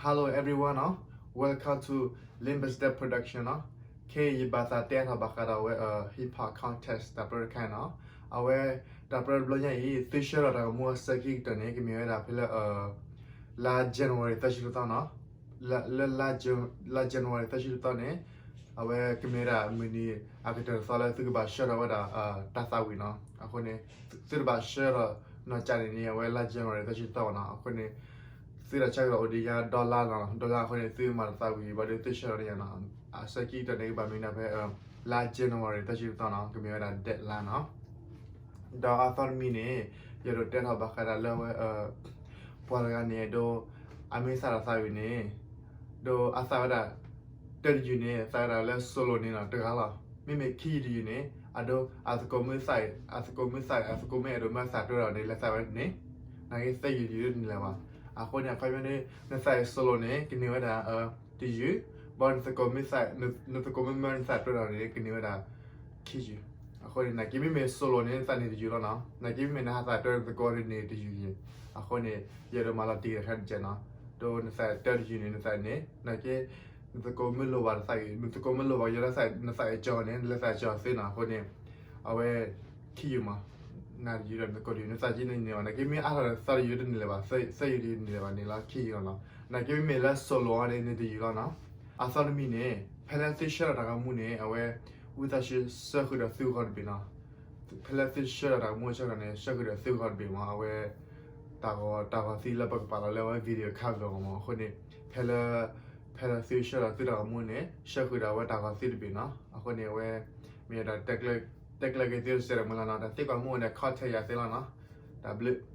Hello everyone နီၤ, welcome to Limbus Dev Production နီၤ. ခဲအံၤယဘၣ်သးတဲထီၣ်ဘၣ်ဃးဒီးအဝဲ hip hop contest တၢ်ပြၢတခါနီၤ. အဝဲတၢ်ပြၢတဘျီညါအံၤ သုဆှၢထီၣ်တၢ်ဂီၤမူအဆၢခံကတၢၢ်န့ၣ် ကမ့ၢ်ဝဲဒၣ်ဖဲလၢ လါ January သၢဆံတသီနီၤ. လၢ လၢ လါ January သၢဆံတသီန့ၣ် အဝဲကမ့ၢ်ဝဲဒၣ်မုၢ်နံၤအကတၢၢ်တသီလၢသုကဘၣ်ဆှၢထီၣ်ဝဲဒၣ် တၢ်သးဝံၣ်နီၤ. အဃိန့ၣ် သုတဘၣ်ဆှၢထီၣ်နီၢ်ကၠးန့ၣ်န့ၣ် အဝဲလါ January သၢဆံတသီဘၣ်နီၤ. အဃိန့ၣ် သုတၢ်ဆၢကတီၢ်အိၣ်ဒံးညါ dollar နီၤ, dollar အဃိန့ၣ် သုမၤတၢ်သးဝံၣ်ဘၣ်ဒီးသုဆှၢထီၣ်န့ၣ်နီၤ. အဆၢခံကတၢၢ်န့ၣ် ကဘၣ်မ့ၢ်ဒၣ်ဖဲ လါ January သၢဆံတသီနီၤ, ကမ့ၢ်ဝဲဒၣ် deadline နီၤ. ဒီးအသီတမံၤန့ၣ် ယအဲၣ်ဒိးတဲထီၣ်ဘၣ်ဃးဒၣ်လၢအဝဲ ပှၤတဂၤန့ၣ် ဒီးအမ့ၢ်သးတၢ်သးဝံၣ်န့ၣ် ဒီးအသးဝဲဒၣ် တၢတယုၢ်န့ၣ် သးဝဲဒၣ်လၢ solo န့ၣ်နီၤ တဂၤလီၤ. မ့မ့ၢ်ခံယုၢ်တယုၢ်န့ၣ် အဒိ အသကိးမုၣ်သးအံၤ အသကိးမုၣ်သးအံၤ အသကိးမ့ၢ်အဲၣ်ဒိးမၢသးတြီဒီးန့ၣ် လဲၤသးဝဲန့ၣ် နာ်က့သၢယုၢ်တယုၢ်ဒၣ်တန့ၢ်လၢၤဘၣ်. အဃိန့ၣ် အခီပညီန့ၣ် နသးအံၤ solo န့ၣ် ကန့ၢ်ဝဲဒၣ် တယုၢ်, ဘၣ်နသကိးမုၣ်သး နသကိးမုၣ်မၢနသးတြီဒီးန့ၣ် ကန့ၢ်ဝဲဒၣ် ခံယုၢ်. အဃိန့ၣ် နာ်က့မ့မ့ၢ် solo န့ၣ် နသးန့ၢ်တယုၢ်လီၤနီၤ. နာ်က့မ့မ့ၢ်နဟးသးတြီနသကိးန့ၣ်န့ၢ်တယုၢ်အံၤ. အဃိန့ၣ် ယအဲၣ်ဒိးမၤလီၤတံၢ်တခါတကဲးနီၤ. ဒီးနသးတၢတယုၢ်န့ၣ် နသးန့ၣ် နာ်က့ နသကိးမုၣ်လိၣ်ဘၣ်နသးအံၤ နသကိးမုၣ်လိၣ်ဘၣ်ယဲလၢသး နသးအံၤကၠီန့ၣ် နလဲၤသးကၠီသ့နီၤ. အဃိန့ၣ် အဝဲ ခံယုၢ်မး နၤတယုၢ်ဒီးနသကိးတယုၢ် နသးက့န့ၢ်န့ၢ်ဘၣ်. နာ်က့မ့ၢ်အါထီၣ်သးတယုၢ်တန့ၢ်လၢၤဘၣ် သၢယုၢ်တယုၢ်တန့ၢ်လၢၤဘၣ်န့ၣ်လီၤ ခံယုၢ်လီၤနီၤ. နာ်က့မ့မ့ၢ်လၢ solo အီၤန့ၣ် န့ၢ်တယုၢ်လီၤနီၤ. အသီတမံၤန့ၣ် ဖဲလၢသုဆှၢထီၣ်တၢ်ဂီၤမူန့ၣ် အဝဲ ဝံသးစူၤဆှၢဃုာ်ဒီးသုဂီၢ်တဘ့ၣ်နီၤ. ဖဲလၢသုဆှၢထီၣ်တၢ်ဂီၤမူအဆၢကတီၢ်န့ၣ် ဆှၢဃုာ်ဒီးသုဂီၢ်တဘ့ၣ်မး အဝဲ တၢ်ဂီၤ တၢ်ဂီၤသံလၢပကပာ်လီၤလၢအဝဲ video cover အဂီၢ်မး. အဃိန့ၣ် ဖဲလၢ ဖဲလၢသုဆှၢထီၣ်သုတၢ်ဂီၤမူန့ၣ် ဆှၢဃုာ်ဒီးအဝဲတၢ်ဂီၤသံတဘ့ၣ်နီၤ. အဃိန့ၣ် အဝဲ မ့ၢ်အဲၣ်ဒိး တဲကျၢၤက့ၤသုတစဲးတမှဲၤလီၤနီၤ. တၢ်သံကွၢ်မူန့ၣ် contact ယၤသ့လီၤနီၤ. တၢ်ဘျုး